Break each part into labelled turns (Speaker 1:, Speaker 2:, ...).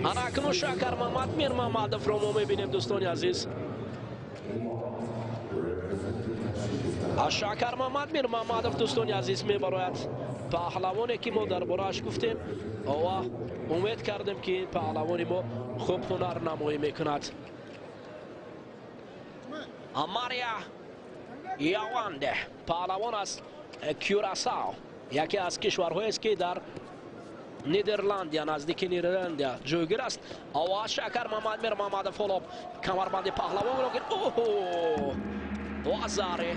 Speaker 1: Ана акнун Шакар Мамад Мирмамадовро мо мебинем, дӯстони азиз. Шакар Мамад Мирмамадов, дӯстони азиз, мебарояд. Паҳлавоне ки мо дар борааш гуфтем ва умед кардем, ки паҳлавони мо хуб ҳунарнамоӣ мекунад. Мария Яванде паҳлавон аз Кюрасао, яке аз кишварҳоест, ки дар Нидерландия, наздики Нидерландия ҷойгир аст. Ова Шакар Мамад Мирмамадов ҳоло камарбанди паҳлавонро оҳо вазаре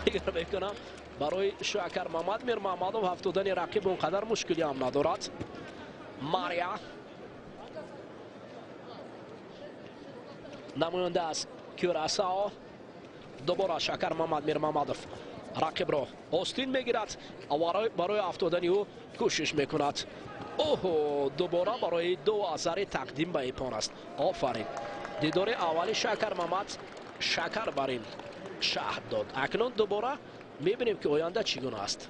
Speaker 1: фикр мекунам, барои Шакар Мамад Мирмамадов ҳафтодани рақиб он қадар мушкилӣ ҳам надорад. Мария намоянда аз Кюрасао. Дубора Шакар Мамад Мирмамадов рақибро остин мегирад ва барои афтодани ӯ кӯшиш мекунад. Оҳо, дубора барои ду азари тақдим ба ипон аст. Офарин, дидори аввали Шакар Мамад шакар бар ин шаҳд дод. Акнун дубора мебинем, ки оянда чӣ гуна аст.